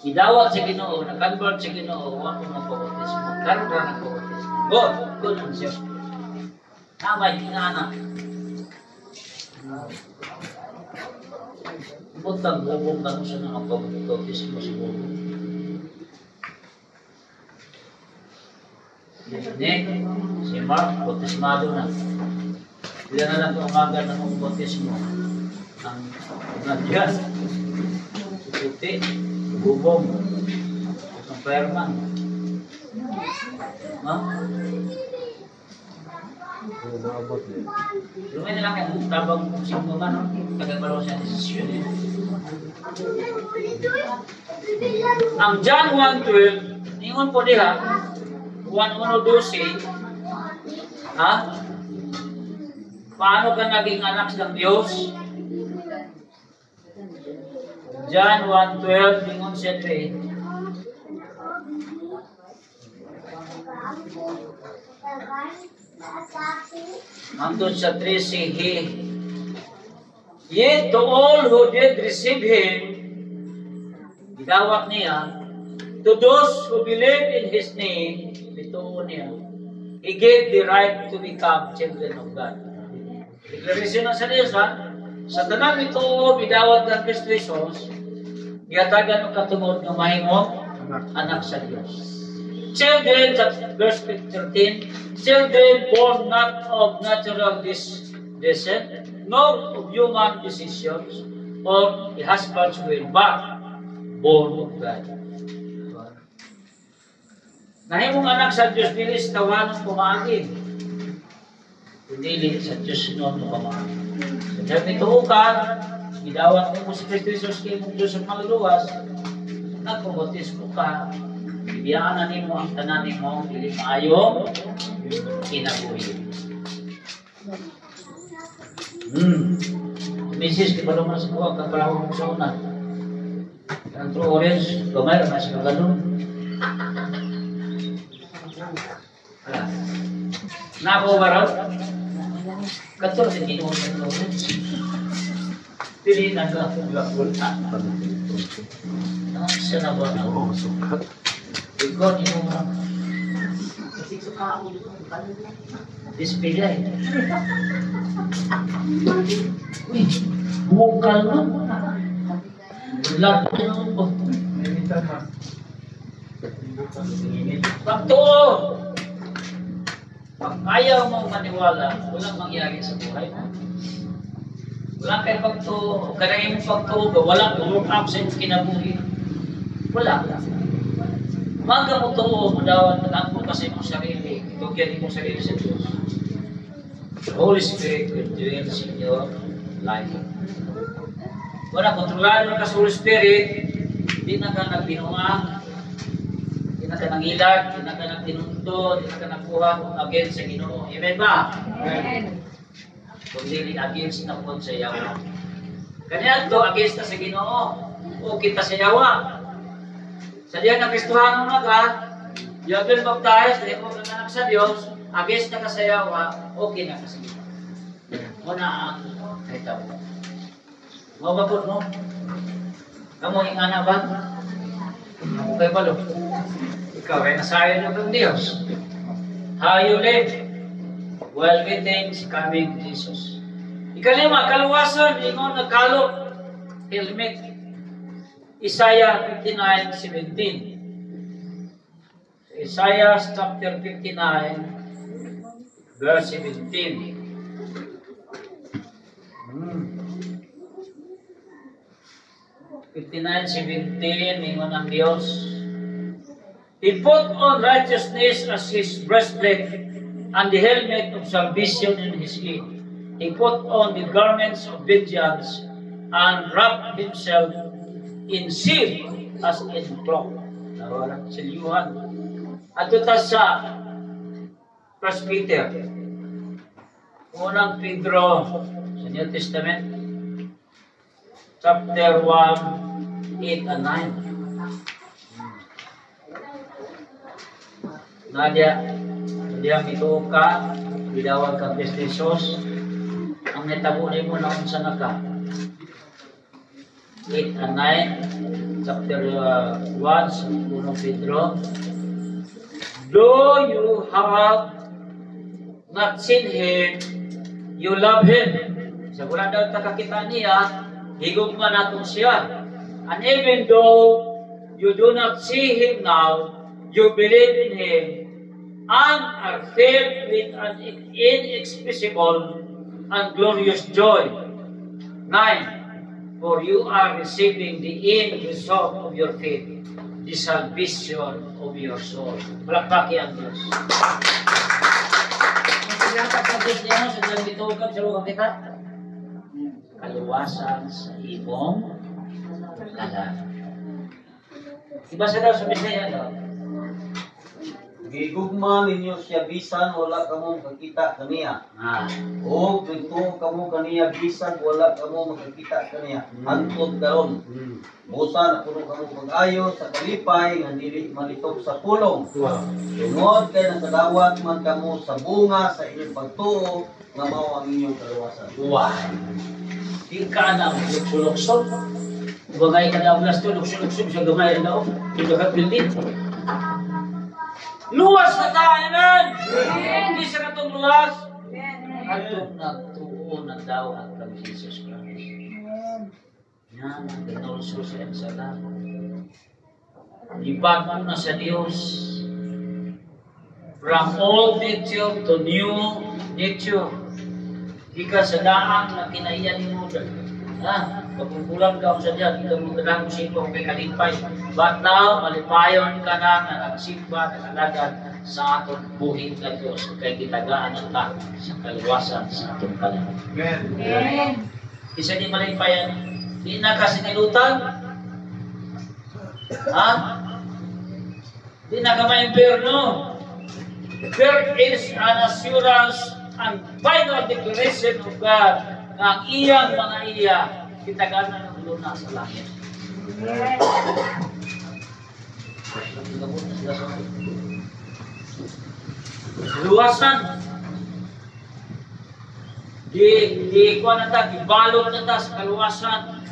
Idawat sa Ginoo, na-convert sa Ginoo, wa mo magpabautismo. Karon ra nagpabautismo. Good, good answer. Tama, hindi na anak. Buntag bubong ka mo sa mga pagpabautismo siguro. Nick, si Mark, bautismado na. Hindi na lang umaga ng bautismo. Ang nagyan, si Puti, bubong, ang fireman. Ha? Naabot niya. Lumay na lang ang tabang kung sino man, no? Tagal sa desisyon eh. Ang John 1:12, ingon po diha, 1:1-12, ha? Paano ka naging anak ng Diyos? John 1:12, ingon siya dre. Hangtod sa 3, he. Yet to all who did receive him, gidawat niya, to those who believe in his name, bituon niya, he gave the right to become children of God. Declaration na sa Diyos, ha? Sa tanang bituo, bidawat ng Kristo Jesus, gihatagan og katungod nga mahimong anak sa Diyos. Children, verse 13, children born not of natural descent, nor of human decisions, or a husband's will, but born of God. Nahimong anak sa Diyos, dili sa tawanong pumaagi. Kundi sa Diyos noon mo pamaagi. Sa dahil nituo ka, gidawat mo si Kristo Jesus kay mong Diyos ang maluluwas, nagpabautismo ka, ibiyaan na nimo ang tanan nimo dili maayo kinabuhi. Misis, di ba naman sa kuha, kakalawang mo sa una. Ang true orange, gamay, ramay sa kaganon. Wala. Nako ba raw? Kato sa Ginoo sa true orange. Dili na ka gula-gula. Siya na ba? Oo, sukat. Ikaw, di mo nga. Display. Uy, bukal no? Lahat mo. Pagtuo! Pag ayaw mong maniwala, walang mangyari sa buhay mo. Wala kay pagtuo, kaya imong pagtuo ba, wala work up sa imong kinabuhi. Wala. Maga mo tuo, mo dawat, nag-ampo ka sa imong sarili, itugyan imong sarili sa Diyos. The Holy Spirit will dwell in your life. Wala, kontrolado na ka sa Holy Spirit, di na ka nagbinuang, di na ka nangilag, di na ka nagtinunto, di na ka nagbuhat against sa Ginoo. Amen ba? Amen. Kung dili against na po sa yawa. Kanya to against na sa Ginoo o kita sa yawa. Sa diyan na Kristohano na ka, you have been baptized, dahil mo kang anak sa Diyos, against na ka sa yawa, okay na ka sa Ginoo. Muna ang kahitabo. Mao ba po, no? Kamu yung anak ba? Ako kayo balo. Ikaw ay nasayo ng Diyos. How you live while waiting sa coming Jesus. Ikalima, kaluwasan, ingon na kalok, helmet. Isaiah 59:17. Isaiah chapter 59, verse 17. 59:17, ingon ang Diyos. He put on righteousness as his breastplate and the helmet of salvation in his head. He put on the garments of vengeance and wrapped himself in zeal as in cloak. Silyuhan. Ato ta sa 1 Peter. Unang Pedro sa New Testament, chapter 1, 8 and 9. Nadia, diyan ito ka, bidawag ka Kristo Jesus, ang natabo nimo na unsa na ka. 8 and 9, chapter 1, sa unang Pedro. Though you have not seen him, you love him. Sa wala daw takakita niya, higugma nato siya. And even though you do not see him now, you believe in him and are filled with an inexpressible and glorious joy. 9. For you are receiving the end result of your faith, the salvation of your soul. Palakpaki ang Diyos. Gihatag sa Diyos niya sa diyang gituogan sa lugar kita? Kaluwasan sa imong kalag. Ibasa daw sa Bisaya daw. Gigugma ninyo siya bisan wala kamo makakita kaniya. O nagtuo kamo kaniya bisan wala kamo makakita kaniya. Hangtod karon. Busa napuno kamo pag-ayo sa kalipay nga dili malitok sa pulong. Tungod kay nakadawat man kamo sa bunga sa inyong pagtuo nga mao ang inyong kaluwasan. Wow. Di ka na lukso-lukso. Bagay ka na ulas to, lukso-lukso siya gamay rin ako. Hindi ka building. Luwas na ta, amen! Hindi sa katong luwas. Atong nagtuo, nagdawat kang Jesus Christ. Yan ang ginulso sa iyang sala. Ibago na sa Diyos. From old nature to new nature. Di ka sa daan na kinaiyan ni mo. Ha? Pagkukulang ka sa diyan, di ka mo ganang simba kay kalipay. But now, malipayon ka na nga nagsimba, nag-alagad sa atong buhi nga Diyos. Kay gitagaan na ta sa kaluwasan sa atong kalag. Amen. Isa di malipayan, di na ka sinilutan. Ha? Di na ka ma-impyerno. There is an assurance and final declaration of God na ang iyang mga iya kitagaan na ng luna sa langit. Luwasan. Di kuha na ta, gibalot na ta sa kaluwasan.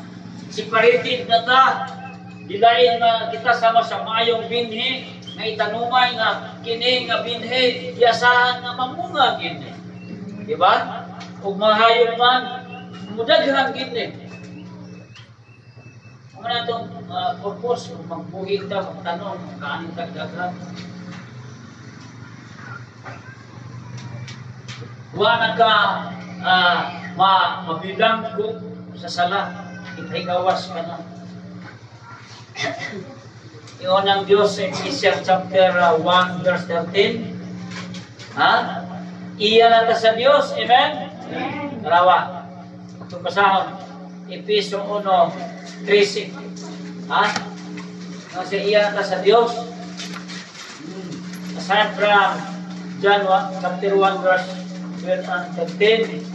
Separated na ta. Dilain na kita sama sa maayong binhi nga itanumay nga kini nga binhi giasahan nga mamunga kini. Di ba? Ug mahayop man mudaghan kini. Ang na itong purpose, kung magbuhi ta, magtanong, magkaanin ta daghan. Wa na ka mabilanggo sa sala, ikahigawas ka na. Iyon ang Diyos sa Ephesians chapter 1 verse 13. Ha? Iya na ta sa Diyos. Amen? Amen. Tarawa. Itong basahon. Efeso 1:13. Ha? Kasi iya na ta sa Diyos. Aside from John 1, chapter 1 verse 12 and 13,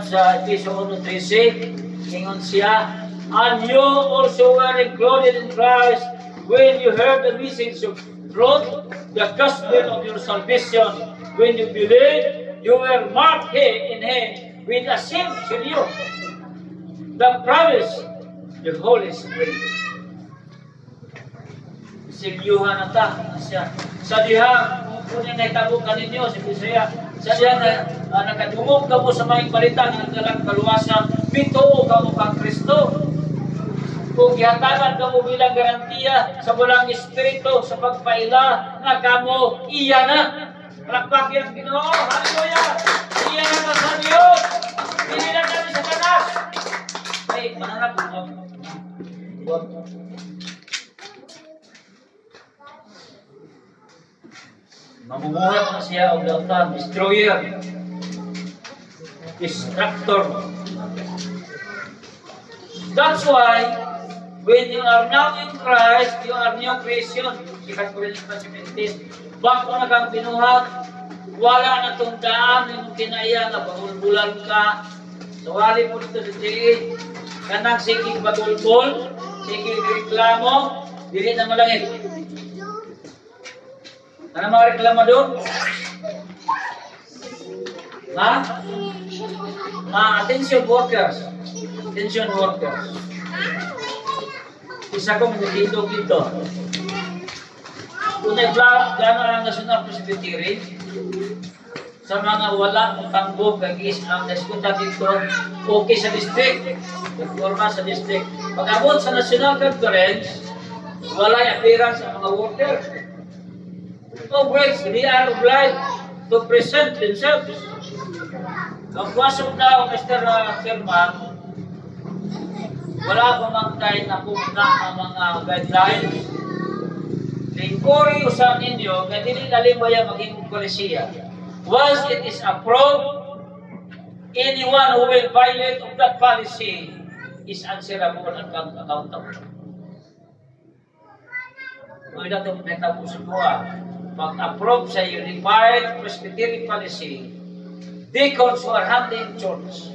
sa Efeso 1:13, ingon siya, and you also were included in Christ when you heard the message of truth, the gospel of your salvation. When you believed, you were marked in Him with a seal, you, the promise, the Holy Spirit. Silyuhan na ta siya. Sa diha, kung kunin na itabo ka ninyo, si Bisaya, sa diha na nakadungog ka mo sa mga balita ng dalang kaluwasan, mituo ka mo kang Kristo. Kung gihatagan ka mo bilang garantiya sa walang espiritu, sa pagpaila, nga kamo, iya na. Palakpakin ang Ginoo. Hallelujah! Iya na sa Diyos. Hindi na namin sa tanas. Ay, mananap. Huwag. Mamumuhat na siya og lautan, destroyer, destructor. That's why, when you are now in Christ, you are new creation. 2 Corinthians 17. Bago na kang binuhat, wala na itong daan yung kinaya nga bagulbulan ka. So, wali mo dito sa GA, kanang sigig bagulbul, sigig reklamo, dili na malangit. Ano mga reklamo doon? Ha? Attention workers. Attention workers. Isa kong dito dito. Kung nagplano ang National Presbytery, sa mga wala mong tanggog, kag-is ang naskunta dito, okay sa district. Nagporma sa district. Pag-abot sa National Conference, wala'y appearance ang mga workers. Of which they are obliged to present themselves. Magpasok na, Mr. Chairman, wala pa mang tayo napunta ang mga guidelines. Lingkuri usan ninyo, nga dili lalim ba yan maging polisiya. Once it is approved, anyone who will violate of that policy is answerable and accountable. Kung ito natapos ko, pag-approve sa Unified Presbyterian Policy, deacons who are handling churches,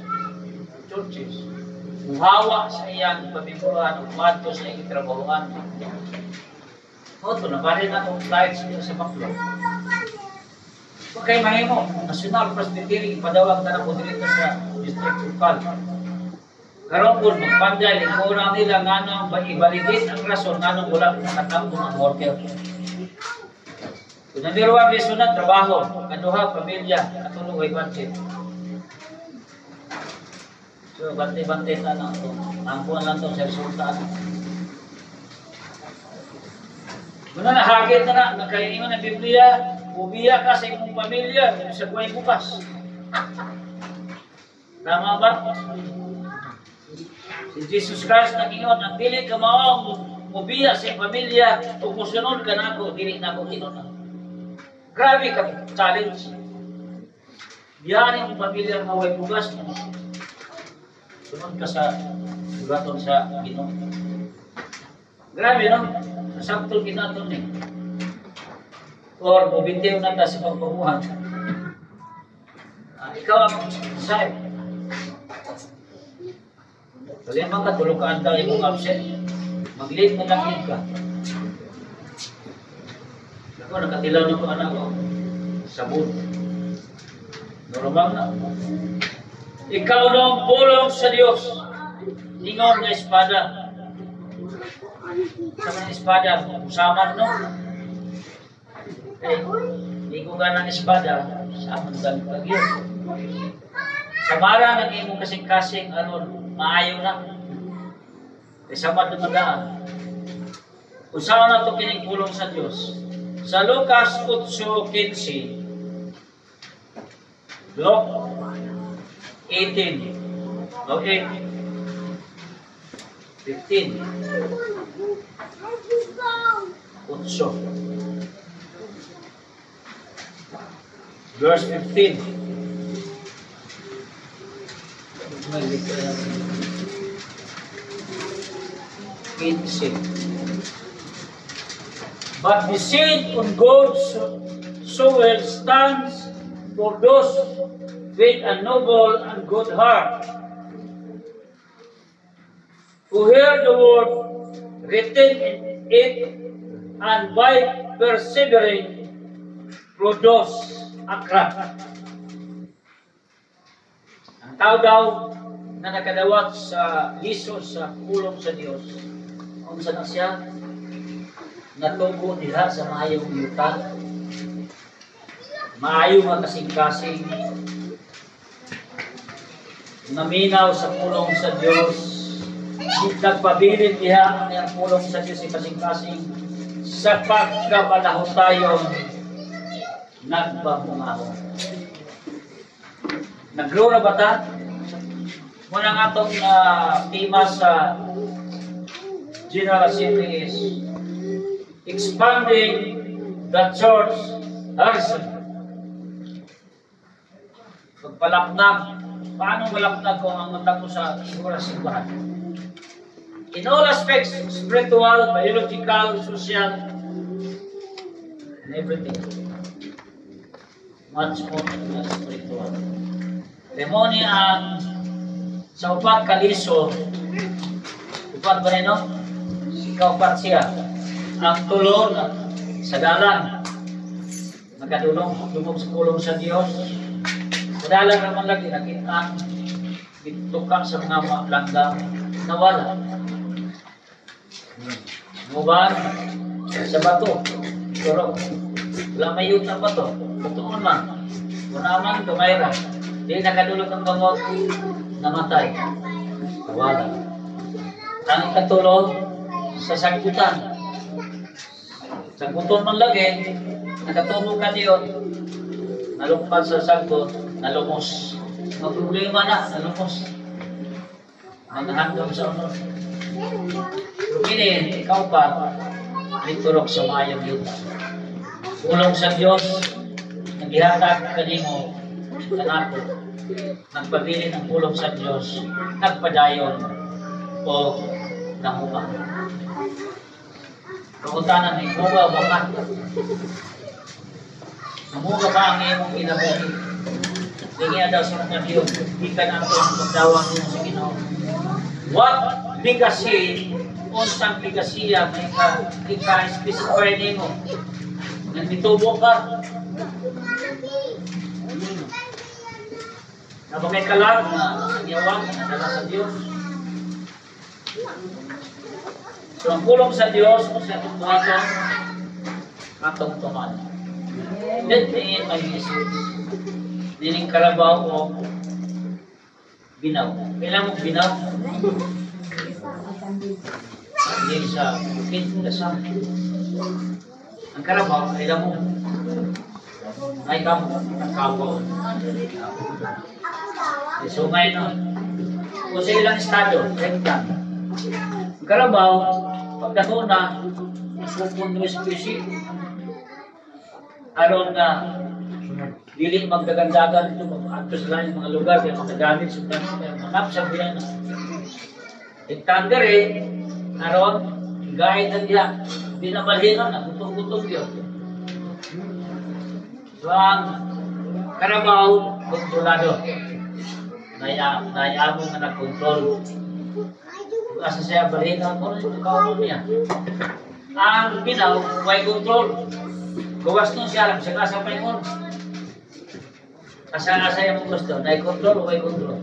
muhawa sa iyang pamimbuhan o madto sa iyang trabahoan. O, ito, nabali na akong flights dito sa Baklo. Okay, mahimo. National Presbyterian, ipadawag na ko dito sa District Local. Karon po, magpanday, lingkuran nila nga nang i-validate ang rason nga nang wala nakatambong ang worker. Kung number one reason na, trabaho. Kaduha, pamilya, katulog ay budget. So, bante-bante na lang ito. Ampuan lang ito sa resulta. Muna na, hagit na na, nakaingon ng Biblia, ubiya ka sa imong pamilya, sa buhay bukas. Tama ba? Si Jesus Christ nag-ingon, ang dili ka maong ubiya sa imong pamilya, ug mosunod ka na ako, dili na ako kinuna. Grabe ka challenge. Biyaan imong pamilya nga way bugas mo. Sunod ka sa buhaton sa Ginoo. Grabe, no? Nasabtol kinaton ni. Or mubitiw na ta sa pagpamuhat. Ikaw ang decide. Kaya man ka, tulog ka ang imong absent. Mag-leave na lang ka. Ako, nakatilaw na ko anak ko. Sabon. Normal na. Ikaw nung pulong sa Diyos. Ingon nga espada. Sa mga espada, usaman no? Eh, ligo ka ng espada, sa among kagyo. Samara ng imong kasing-kasing, aron maayo na. Eh, samad na madaan. Usahan na ito kining pulong sa Diyos. Sa Lucas 8:15, Luke 18, okay, 15, 8, verse 15. But the seed on God's soil stands for those with a noble and good heart, who hear the word written in it and by persevering produce a crop. Ang tao daw na nakadawat sa liso sa pulong sa Dios, unsa na siya? Natubo diha sa maayong yuta, maayo nga kasing-kasing, naminaw sa pulong sa Dios, nagpabilin diha ang iyang pulong sa Dios sa kasing-kasing, sa pagkabalahutayon nagpamungahon. Nag-grow na ba ta? Muna nga itong tema sa General Assembly is expanding the church horizon. Pagpalapnag, paano malapnag kung ang mata ko sa sigura simbahan? In all aspects, spiritual, biological, social, and everything. Much more than spiritual. Demonyo ang sa upat kaliso, upat ba rin, no? Ikaw upat siya. Ang tulon sa dalan, nakadulong, dumog sa kulong sa Diyos. Sa dalan naman lagi, nakita ang bituka sa mga langgam, nawala. Muban sa bato, turok. Wala may yuta bato, totoo man. Wala man, tumayra. Di nakadulog ang gamot, namatay. Nawala. Ang ikatulog sa sagbutan. Sagbuton man lagi, nakatulog ka diyon, nalukpan sa sagbot, nalumos. May problema na, nalumos. Naghandom sa unod. Kini, ikaw pa, may turok sa maayong yuta. Pulong sa Diyos, Nagihatag kanimo kanako, nagpabilin ang pulong sa Dios, nagpadayon o namuha. Pangutana, may bunga ba ka? Namuha ba ang imong kinabuhi? Dingiya daw sa mga Dios, gikan ato ang pagdawang nimo sa Ginoo. What legacy, unsang legasiya may ka ika-specify nimo? Nang mitubo ka. Nabakay ka lang na nasangyawan, na nadala sa Dios. So ang pulong sa Dios, kung sa itong buhaton, atong tuman. Let me in my message. Dining kalabaw o binaw. Kailan mo binaw? Hindi sa bukid, lasang. Ang kalabaw, kailan mo? Ay kamo, ang kabaw. So ngayon nun, kung sa ilang estado, rekta. Ang kalabaw, pagdako na, usupon mo sa pisi. Aron na, dili magdagandagan ito, mag-adto sa laing mga lugar, kaya makagamit sa tanong, kaya makapsab yan. Iktanggar eh, aron, gayad na diya, di na balhinon, nagutom-gutom yun. So ang karabaw, kontrolado. Naiamo nga nagkontrol. Kung asa siya balhinon, kung ano ito niya. Ang binaw, way control. Gawas nun siya, sa asa pa yun. Asa-asa yung gusto, nai-control o way control.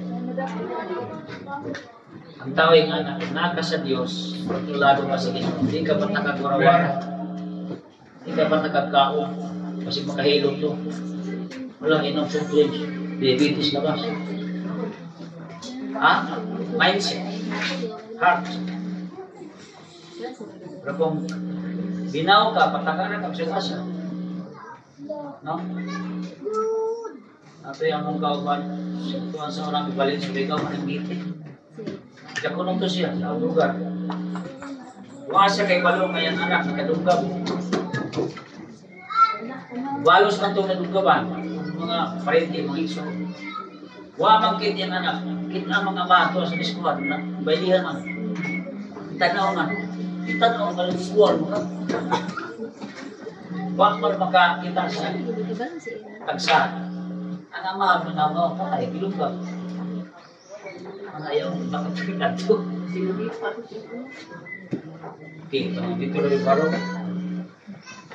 Ang tao yung anak, naka sa Diyos, kontrolado ka sa Ginoo. Hindi ka ba nakagwarawara? Hindi ka ba nakagkaon? Kasi makahilot to. Walang inom soft drinks. Diabetes na ba? Ha? Mindset. Heart. Pero kung binaw ka, patakaran ka sa asa. No? Ato yung mong kauban, tuwan sa orang ibalin sa bigaw, manang ngiti. Kakunong to siya sa lugar. Wa siya kay balong ngayang anak, nakadugab. Balos man itong naduggaban, mga parente, mga iso. Wa man kit yung anak, kit ang mga bato sa diskuan, baylihan man. Tanaw man, tanaw man, diskuan mo. Wa man makakita sa tagsa. Ang ama, manamaw ka, ay kilugab. Ang ayaw, makapagkat to. Okay, dito rin yung baro.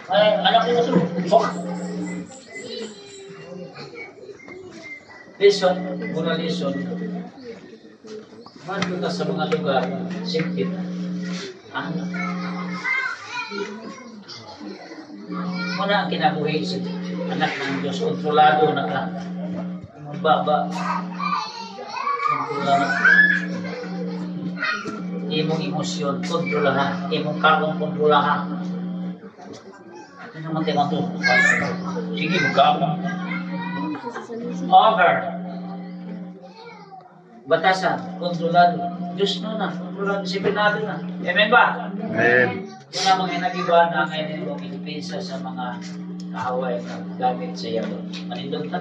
Ay, anak ko ito. Fuck! Lesson, muna lesson. Mando ka sa mga lugar, sipit. Ano? Muna ang kinabuhi sa anak ng Diyos, kontrolado na ka. Baba. Kontrolado. Imong emosyon, kontrolaha. Imong kaon, kontrolaha. Ano naman tayo ito? Sige, magkaon. Over. Batasan, kontrolado. Diyos na na, kontrolado. Disiplinado na. Amen ba? Amen. Yung ang mga nagiba na ngayon yung depensa sa mga kaaway na gamit sa iyo. Manindot na.